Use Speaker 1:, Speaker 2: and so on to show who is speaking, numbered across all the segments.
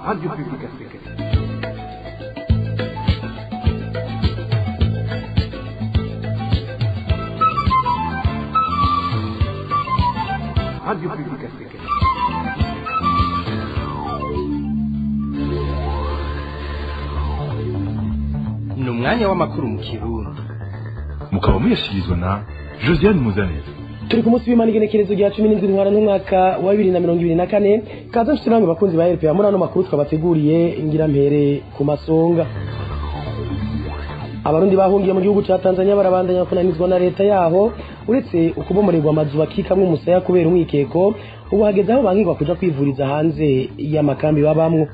Speaker 1: Radio Publique Africaine. Radio Publique Africaine.
Speaker 2: Ni umwanya w'amakuru mu Kirundi,
Speaker 3: mukaba muyashyikirizwa na Josiane Muzaneza.
Speaker 4: Turi ku munsi w'Imana, igenekerezo rya 17 ntwara n'umwaka wa 2024. Kaza nshuti namwe bakunzi ba RPA muri ano makuru twabateguriye. Ngira mpere ku masonga. Abarundi bahungiye mu gihugu ca Tanzania barabandanya kunanizwa na leta yaho. Uretse ukubomorerwa amazu bakikamwe umusaya kubera umwikeko, ubu hageze aho bankigwa kuja kwivuriza hanze y'amakambi babamwo.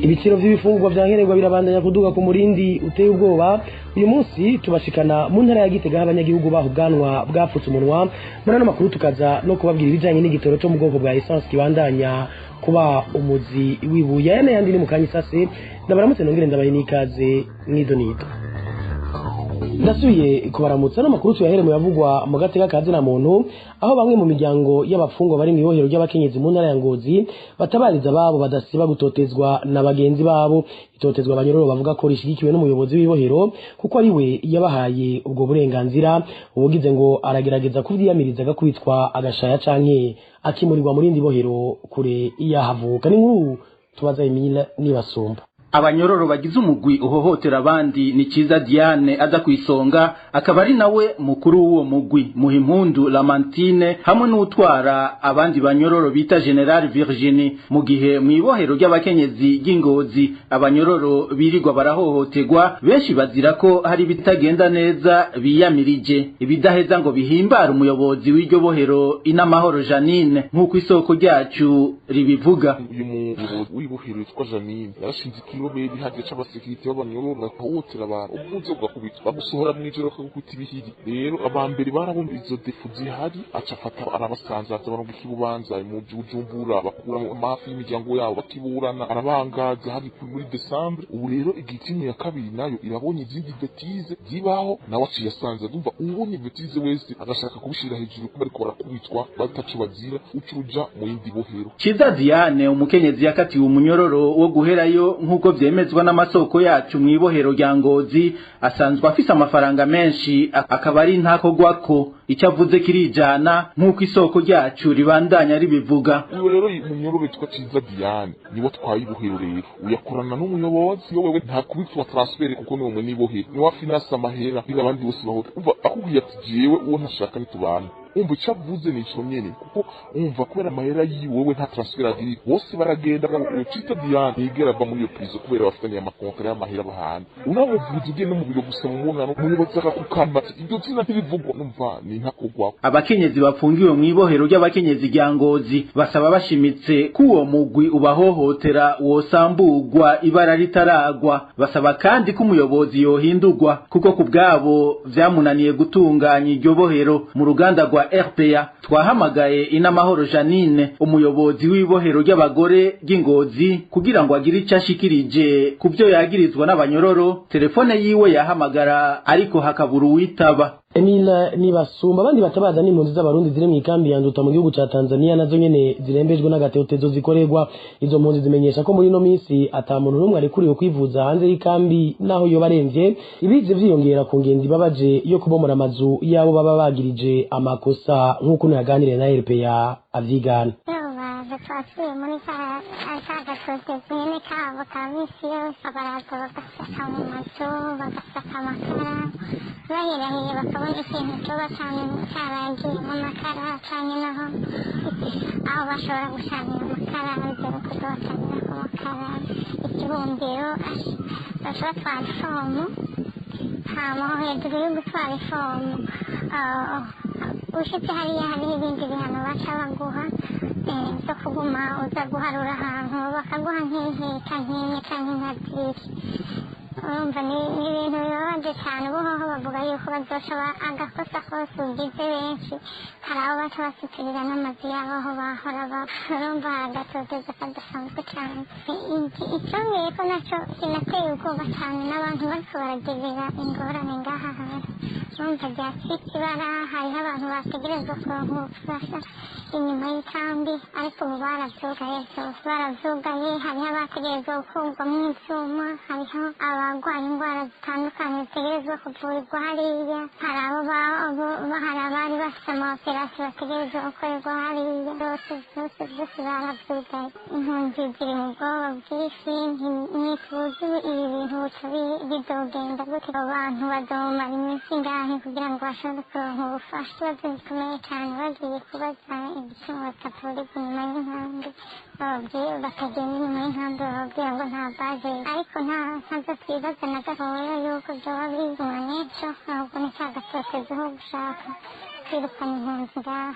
Speaker 4: Ibiciro vy'ibifungurwa vya nkenerwa birabandanya kuduga ku murindi uteye ubwoba. Uyu munsi tubashikana mu ntara ya Gitega, aho abanyagihugu baho ubwanwa bwapfutse umunwa. Muri ano makuru tukaza no kubabwira ibijanye n'igitoro co mu bwoko bwa essence kibandanya kuba umuzi w'ibuye. Aya n'ayandi ni mu kanya isase. Ndabaramutse, nongere ndabahe n'ikaze mw'idonido. Ndasubiye kubaramutsa. N'amakuru tuyahere mu yavugwa mu gateka ka zina muntu, aho bamwe mu miryango y'abafungwa bari mu ibohero ry'abakenyezi mu ntara ya Ngozi batabariza ababo badasiba gutotezwa na bagenzi babo. Itotezwa abanyororo bavuga ko rishigikiwe n'umuyobozi w'ibohero, kuko ari we yabahaye ubwo burenganzira. Ubugize ngo aragerageza kuvyiyamiriza, agakubitwa agashaya canke akimurirwa mu rindi bohero kure yahavuka. Ni nkuru tubaza Emile Nibasumba.
Speaker 5: Abanyororo bagize umugwi uhohotera abandi ni Ciza Diane aza kwisonga, akaba ari nawe mukuru w'uwo mugwi, Muhimpundu Lamantine hamwe n'utwara abandi banyororo bita General Virginie. Mu gihe mu ibohero ry'abakenyezi ry'Ingozi abanyororo birirwa barahohoterwa, benshi bazira ko hari ibitagenda neza biyamirije, ibidaheza ngo bihimbare umuyobozi w'iryo bohero, Inamahoro Janine, nk'uko isoko ryacu ribivuga.
Speaker 6: Uyu muyobozi w'ibohero yitwa Janine yarashinze ikiroberi hagiye c'abasekirite b'abanyororo bahohotera abantu. Umuze ugakubitwa, bagusohora mw'ijoro bakagukubita ibihiri. Rero abambere barabumva izo défauts zihari, aca afata arabasanzaza, barungika ibubanza mu Bujumbura, bakura amafi y'imiryango yabo bakiburana, arabangaza hari muri décembre. Ubu rero igitimu ya kabiri nayo irabonye izindi bêtises zibaho, nawe aciye asanza. Ndumva ubonye bêtise wese agashaka kubishira hejuru ko bariko barakubitwa bataco bazira, uca uja mu yindi bohero.
Speaker 5: Ciza Diane, umukenyezi yakatiwe umunyororo wo guherayo nk'uko vyemezwa n'amasoko yacu mw'ibohero rya Ngozi, asanzwe afise amafaranga menshi, akaba ari ntakogwako, icyo avuze kirijana, nk'uko isoko ryacu ribandanya ribivuga.
Speaker 6: Uyu rero munyororo witwa Ciza Diane niwe atwaye ibohero. Rero uyakorana n'umuyobozi yo wewe nta kubitwa transfert, kuko niwe mwene ibohero, niwe afinansa amahera kugira abandi bose bahote. Umva, akubwiye ati: "Jewe uwo ntashaka nitubana." Umva, icyo avuze ni ico nyene, kuko umva kubera amahera yiwe wewe nta transfert agira, bose baragenda. Uyo Ciza Diane ntiyigera ava muri iyo prison kubera bafitaniye amakontra y'amahera bahana. Unamuvuze ugiye no mu biro gusa mu mubonano, umuyobozi akakukama ati: "Iryo zina ntirivugwa." Numva ni ntakogwako.
Speaker 5: Abakenyezi bafungiwe mw'ibohero ry'abakenyezi rya Ngozi basaba bashimitse ko uwo mugwi ubahohotera wosamburwa ibara ritaragwa. Basaba kandi ko umuyobozi yohindurwa, kuko ku bwabo vyamunaniye gutunganya iryo bohero. Mu ruganda rwa RPA twahamagaye Inamahoro Janine, umuyobozi w'ibohero ry'abagore ry'Ingozi, kugira ngo agire ico ashikirije ku byo yagirizwa n'abanyororo. Telefone yiwe yahamagara ariko hakabura uwitaba.
Speaker 4: Emile Nibasumba. Abandi batabaza n'impunzi z'Abarundi ziri mu ikambi ya Nduta mu gihugu ca Tanzania, nazo nyene zirembejwe n'agateotezo zikorerwa. Izo mpunzi zimenyesha ko muri ino minsi ata muntu n'umwe arikuriwe kwivuza hanze y'ikambi naho yoba aremvye. Ibize vyiyongera ku ngenzi babaje yo kubomora amazu yabo baba bagirije amakosa, nk'uko naganiriye na RPA avyigana.
Speaker 7: Baza twasubiye muri ka gatotezo nyene kabo ka misi yose. Baraza bagasaka mu mazu, bagasaka amakara, bahirahiye bakabona ikintu coba caragiye mu makara canke naho aho bashobora gucanira amakara, ivyo bikoze bacanira ku makara, ikibumbiro baca batwara ifomu. Hama hejuru yo gutwara ifomu, ushitse hariya hariho ibindi bihano baca baguha byo kuguma uza guharura ahantu, bakaguha nk'iheka nk'imwe canke nka zibiri. Urumva ni ibintu bibabaje cyane. Ubu hoho bavuga yuko bazoca agakosa kose ugize, benshi hari aho baca basitirira n'amazu yabo aho bahora baba. Urumva agatotezo kadasanzwe cyane. Icyongeye ko nacyo kinateye ubwoba cyane n'abantu bariko baragirira ingorane ngaha hantu. Urumva ryacitse ibara. Hariho abantu bategerezwa kuronka ubufasha inyuma y'ikambi, ariko ubu baravyugaye vyose, baravyugaye. Hariho abategerezwa gukurwamwo ivyuma, hariho abarwaye indwara zitandukanye zitegerezwa kuvurirwa hariya, hari abo hari abari bafite ama opérations bategerezwa gukorerwa hariya. Byose byose byose baravyugaye. Impunzi ziri mu bwoba bwinshi, ntituzi ibi bintu buca bizogenda gute, abo bantu bazomara iminsi ingahe kugira ngo bashobore kuronka ubufasha. Ikibazo gikomeye cane, bagiye kubaza igituma batavurirwa inyuma y'inkambi, bababwiye bakagenda inyuma y'inkambi, bababwira ngo nta base, ariko nta ntabyo twibaza na gatoya yuko vyoba biguma n'ejo, ahubwo ni ca gatotezo ho gushaka kwirukana impunzi ngaha.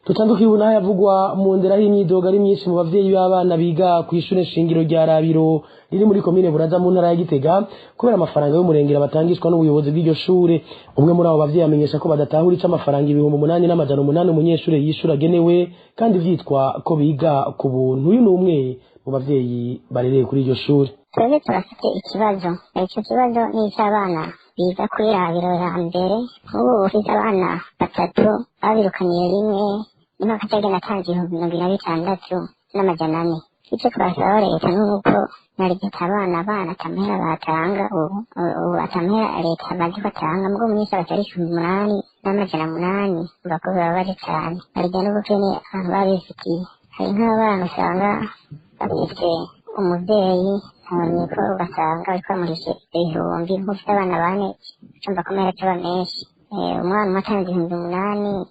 Speaker 4: Tutandukiye ubu yavugwa mu ndera y'imyidogo ari myinshi mu bavyeyi b'abana biga ku ishure shingiro rya Rabiro riri muri komine Buraza mu ntara ya Gitega, kubera amafaranga y'umurengera batangishwa n'ubuyobozi bw'iryo shure. Umwe muri abo bavyeyi amenyesha ko badatahura ico amafaranga 8800 umunyeshure yishura agenewe, kandi vyitwa ko biga ku buntu. Uyu ni umwe mu bavyeyi barereye kuri iryo shure.
Speaker 8: Twebwe turafite ikibazo. Icyo kibazo ni icy'abana biga kuri Rabiro ya mbere. Nk'ubu ufite abana batatu babirukaniye rimwe, niba akagenda atanze 26,400. Icyo twasaba leta ni uko na leta abana atamahera batanga ubu, atamahera leta bazi ko atanga mugo umunyeshuri atari 8800, umva ko bibabaje cyane. Barya n'ubukene abantu baba bifitiye. Hari nk'abana usanga bafite umubyeyi ntabonye, ugasanga bariko bamurisha ibihumbi. Nk'ufite abana bane, urumva ko amahera ataba menshi. Umwana umwe atanze 8800,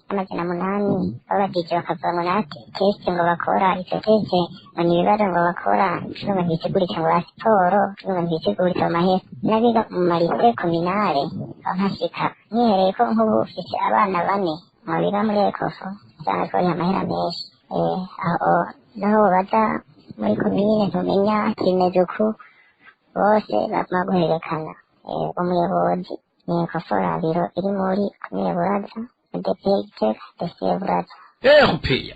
Speaker 8: babadije bakavuga ngo nate test ngo bakora, izo test ngo ni ibibazo ngo bakora, ngo ntibiteguritse, ngo ba siporo, ngo ntibiteguritse mu mahera. N'abiga mu ma lycée communale aho ntashika mwihereye ko nk'ubu ufise abana bane mu biga muri ECOFO, usanga twariha amahera menshi. Aho naho baza muri komine ntumenya kimeze uku, bose baguma guhererekana. Umuyobozi ni ECOFO Rabiro iri muri komine Buraza, DP Gitega, dosiye Buraza.
Speaker 2: RPA.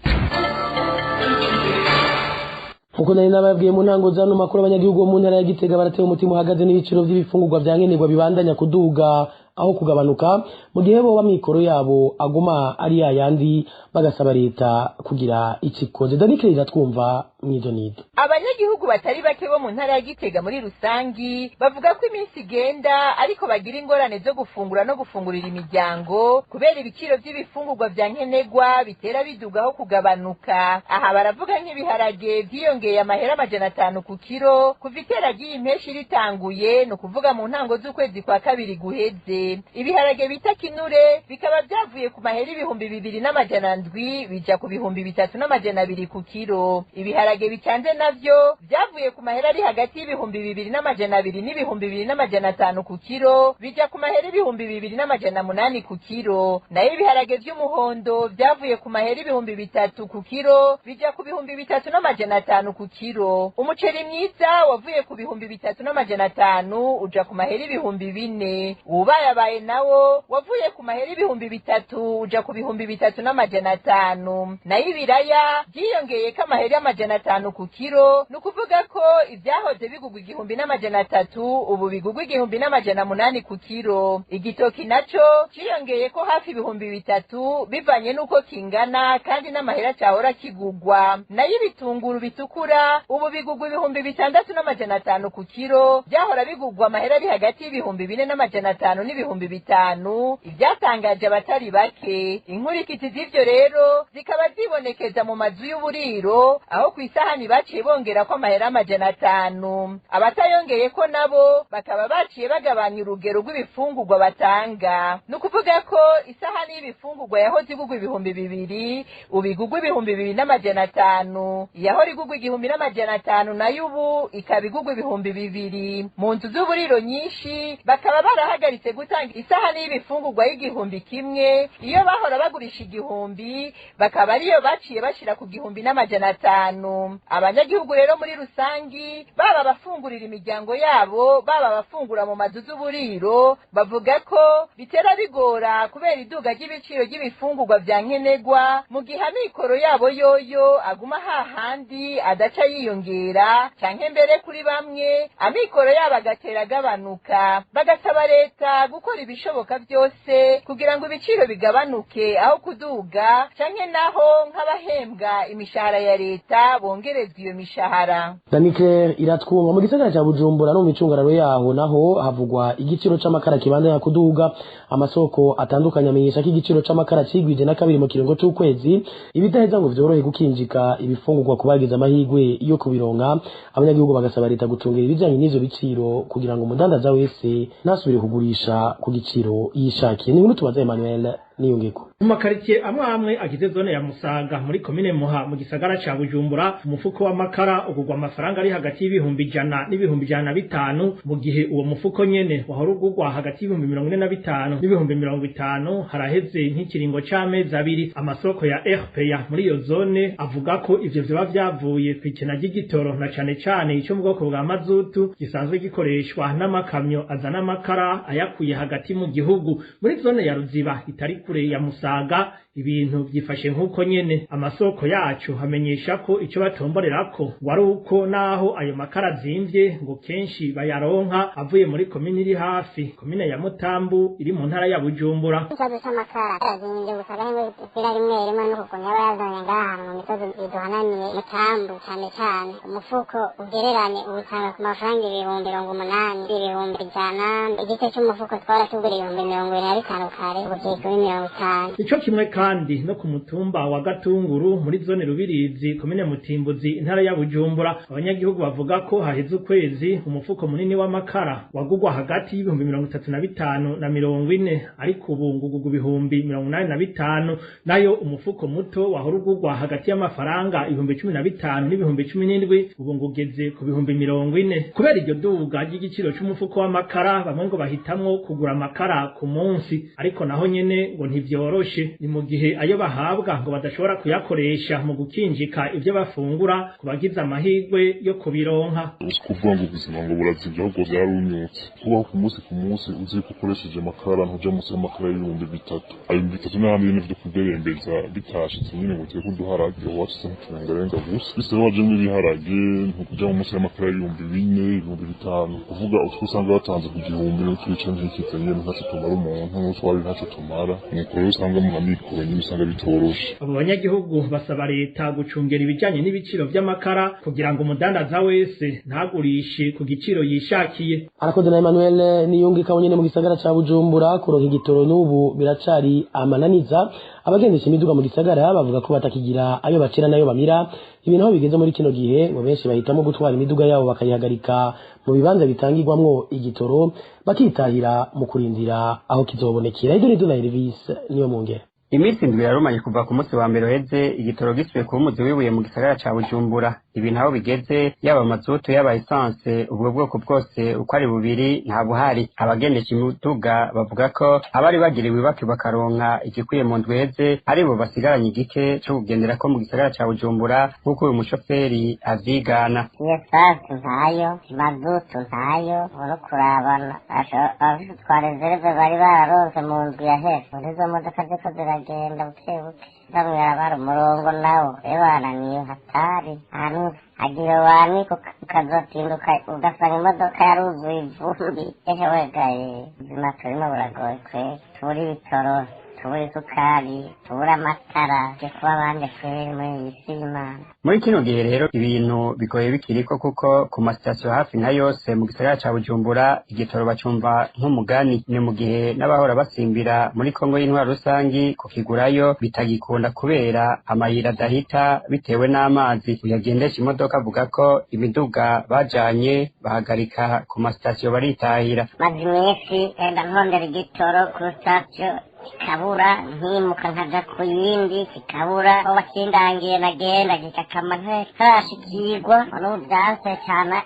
Speaker 4: Nkuko nari nababwiye mu ntango z'ano makuru, abanyagihugu bo mu ntara ya Gitega baratewe umutima uhagaze n'ibiciro by'ibifungurwa vya nkenerwa bibandanya kuduga aho kugabanuka, mu gihe bo amikoro yabo aguma ari yayandi, bagasaba leta kugira ikikoze. Danike iratwumva mwizo nido.
Speaker 9: Abanyagihugu batari bake bo mu ntara ya Gitega muri rusangi bavuga ko iminsi igenda ariko bagira ingorane zo gufungura no gufungurira imiryango, kubera ibiciro by'ibifungurwa vya nkenerwa bitera bidugaho kugabanuka. Aha baravuga nk'ibiharage vyiyongeye amahera 500 ku kiro kuva itera ry'iyi impeshi ritanguye, ni ukuvuga mu ntango z'ukwezi kwa kabiri guheze. Ibiharage bita kinure bikaba vyavuye ku mahera 2700 bija ku 3200 ku kiro. Ibiharage bicanze navyo vyavuye ku mahera ari hagati y'2200 n'ibihumbi 2500 ku kiro bija ku mahera 2800 ku kiro. Nayo ibiharage vy'umuhondo vyavuye ku mahera 3000 ku kiro bija ku 3500 ku kiro. Umuceri mwiza wavuye ku 3500 uja ku mahera 4000. Ubayabaye nawo wavuye ku mahera 3000 uja ku 3500. Nayo ibiraya vyiyongeyeko amahera 500 ku kiro, ni ukuvuga ko ibyahoze bigugwa 1300 ubu bigugwa 1800 ku kiro. Igitoki naco ciyongeyeko hafi 3000 bivanye n'uko kingana kandi n'amahera cahora kigugwa. Nayo ibitunguru bitukura ubu bigugwa 6500 ku kiro, byahora bigugwa amahera ari hagati y'4500 n'ibihumbi 5,000, ibyatangaje abatari bake. Inkurikizi z'ivyo rero zikaba zibonekeza mu mazu y'uburiro, aho ku isahani baciye bongera ko amahera 500. Abatayongeye ko nabo bakaba baciye bagabanya urugero rw'ibifungurwa batanga, ni ukuvuga ko isahani y'ibifungurwa yahoze igugwa 2000 ubu igugwa 2500, iyahora igugwa 1500 nayo ubu ikaba igugwa 2000. Mu nzu z'uburiro nyinshi bakaba barahagaritse gutanga isahani y'ibifungurwa y'1,000. Iyo bahora bagurisha 1000, bakaba ariyo baciye bashira ku 1500. bitanu. Abanyagihugu rero muri rusangi, baba abafungurira imiryango yabo, baba abafungura mu mazu z'uburiro, bavuga ko bitera bigora kubera iduga ry'ibiciro ry'ibifungurwa vya nkenerwa, mu gihe amikoro yabo yoyo aguma hahandi adaca yiyongera, canke mbere kuri bamwe amikoro yabo agatera agabanuka. Bagasaba leta gukora ibishoboka byose kugira ngo ibiciro bigabanuke aho kuduga, canke naho nk'abahembwa imishahara ya leta bongerezwa iyo mishahara.
Speaker 4: Danicler iratwumva. Mu gisagara ca Bujumbura no mu micungararo yaho naho havugwa igiciro c'amakara kibandanya kuduga. Amasoko atandukanye amenyesha ko igiciro c'amakara cigwije na kabiri mu kiringo c'ukwezi, ibidaheza ngo vyorohe gukinjika ibifungurwa kubagize amahirwe yo kubironka. Abanyagihugu bagasaba leta gucungera ibijanye n'ivyo biciro kugira ngo umudandaza wese ntasubire kugurisha ku giciro yishakiye. Ni inkuru tubaza Emmanuel Niyungeko.
Speaker 10: Mu makaritsiye amwe amwe agize zone ya Musaga muri komine Muha mu gisagara ca Bujumbura, umufuko w'amakara ugurwa amafaranga ari hagati y'100,000 n'105,000, mu gihe uwo mufuko nyene wahora ugurwa hagati y'45,000 n'50,000 haraheze nk'ikiringo c'amezi abiri. Amasoko ya RPA muri iyo zone avuga ko ivyo vyoba vyavuye kw'ikena ry'igitoro, na cane cane ico mu bwoko bwa mazutu gisanzwe gikoreshwa n'amakamyo azana amakara ayakuye hagati mu gihugu. Muri zone ya Ruziba itari kure ya Musaga ibintu vyifashe nk'uko nyene. Amasoko yacu hamenyesha ko ico batomborerako wari uko naho ayo makara azimvye ngo kenshi bayaronka avuye muri komine iri hafi, komine ya Mutambu iri mu ntara ya Bujumbura.
Speaker 7: Ikibazo c'amakara arazimvye, gusa rimwe ipira rimwe rimwe n'ukuntu yaba yazanye ngaha mu misozi iduhananiye Mutambu cane cane. Umufuko ugereranye uwutanga ku mafaranga 80,000, 100,000. Igice c'umufuko twara tugura 25,000 kare, ubu kiri kuri 50.
Speaker 10: Ico kimwe kandi no ku mutumba wa Gatunguru muri zone Rubirizi, komine Mutimbuzi, intara ya Bujumbura, abanyagihugu bavuga ko haheze ukwezi umufuko munini w'amakara wagugwa hagati y'35,000 na 40, ariko ubu ngugugwa 85,000. Nayo umufuko muto wahora ugugwa hagati y'amafaranga 15,000 n'17,000, ubu ngugeze ku 40,000. Kubera iryo duga ry'igiciro c'umufuko w'amakara, bamwe ngo bahitamwo kugura amakara ku munsi, ariko naho nyene ngo ntivyoroshe. Ni mu gihe ayo bahabwa ngo badashobora kuyakoresha mu gukinjika ivyo bafungura ku bagize amahirwe yo kubironka.
Speaker 6: Kuvuga ngo ubuzima ngo burazimvye, ahubwo vyarunyutse. Kubaho ku munsi ku munsi uzi ko ukoresheje amakara ntuja munsi y'amakara y'3,000. Ayo 3,000 n'ahandi nyene vyo kugerembeza bitashitse nyene ngo uteke uduharage, washitse nk'uturengarenga gusa. Bise wajemwo ibiharage ntukuja munsi y'amakara y'4,000, 5,000. Kuvuga utwo usanga batanze ku 1,000 n'utwica ntikize nyene ntaco tumara umuntu, n'utwari ntaco tumara. Nuko rero usanga mu amikoro nyene usanga bitoroshe.
Speaker 10: Abo banyagihugu basaba leta gucungera ibijanye n'ibiciro vy'amakara kugira ngo umudandaza wese ntagurishe ku giciro yishakiye.
Speaker 4: Arakoze na Emmanuel Niyungika. Nyene mu gisagara ca Bujumbura kuronka igitoro n'ubu biracari amananiza. Abagendesha imiduga mu gisagara bavuga ko batakigira ayo bacira nayo bamira. Ibintu aho bigeze muri kino gihe, ngo benshi bahitamo gutwara imiduga yabo bakayihagarika mu bibanza bitangirwamwo igitoro, bakitahira mu kurindira aho kizobonekera. Idoni Dona Elvis niyo mungere.
Speaker 11: Iminsi 7 yarumanye kuva ku munsi wa mbere uheze igitoro gisubiye kuba umuzi wibuye mu gisagara ca Bujumbura. Ibintu aho bigeze, yaba mazutu yaba essence, ubwo bwoko bwose uko ari bubiri nta buhari. Abagendesha imiduga bavuga ko abari bagiriwe ibaki bakaronka igikwiye mu ndwi iheze aribo basigaranye igike co kugenderako mu gisagara ca Bujumbura, nk'uko uyu mushoferi avyigana.
Speaker 7: Esanse ntayo, mazutu ntayo, uri kurabana abafite twa reserve bari bararonse mu ndwi yaheze. Muri izo modoka ziko ziragenda buke buke, bamwe umurongo nawo ewana hatari ahantu agira wani ukazotinduka ugasanga imodoka yaruzuye ivumbi. Ejo wegaye ubuzima turimo buragoye kweri, tubura ibitoro, tubura isukari, tubura amatara, tujye kuba abandi kweri muri iyi si y'Imana.
Speaker 11: Muri kino gihe rero ibintu bigoye bikiriko, kuko ku masitasiyo hafi nka yose mu gisagara ca Bujumbura igitoro bacumva nk'umugani. Ni mu gihe n'abahora basimbira muri Kongo y'intwaro rusangi kukigurayo bitagikunda kubera amayira adahita bitewe n'amazi. Uyagendesha imodoka avuga ko imiduga bajanye bahagarika ku masitasiyo baritahira.
Speaker 7: Maze iminsi enda ntondera igitoro ku sitasiyo
Speaker 8: Kikabura, nkimuka nkaja ku yindi kikabura, aho bakindangiye nagenda gikakama ntarashikirwa. N'ubu vyanse cane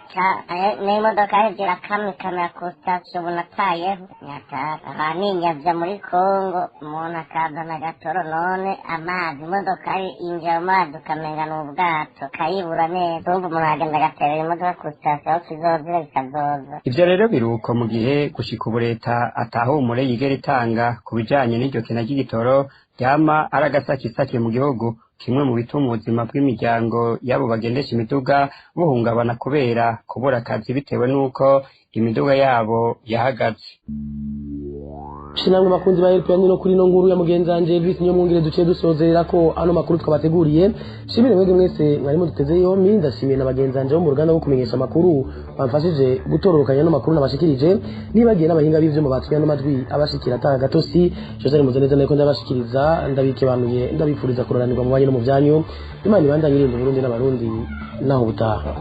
Speaker 8: n'imodoka yaheze irakamwa ikamera ku sitasiyo, ubu natayeho nyatara aha ninyavya muri Kongo, umuntu akazana agatoro. None amazi, imodoka yinjira mu mazi ukamenga ni ubwato, kayibura neza. Urumva umuntu aragenda agaterera imodoka ku sitasiyo, aho kizozira bikazoza.
Speaker 11: Ivyo rero biruko mu gihe gushika ubu leta atahumure yigera itanga ku bijanye n'iryo kena ry'igitoro ryama ari agasakisaki mu gihugu, kimwe mu bituma ubuzima bw'imiryango y'abo bagendesha imiduga buhungabana kubera kubura akazi bitewe n'uko imiduga yabo yahagaze.
Speaker 4: Shinamwe bakunzi ba RPA, no kuri no nkuru ya mugenzi wanje Elvis niyo mwungire duciye dusozerera ko ano makuru twabateguriye. Shimire mwebwe mwese mwarimo duteze yombi, ndashimiye na bagenzi banje bo mu ruganda rwo kumenyesha amakuru bamfashije gutororokanya no makuru nabashikirije, nibagiye n'abahinga b'ivyuma batumye no majwi abashikira atanga gatosi. Jose Muzaneza nako ndabashikiriza, ndabikebanuye, ndabifuriza kuroranirwa mu banyu no mu vyanyu. Imana ibandanye irinda Burundi n'Abarundi, naho butaha.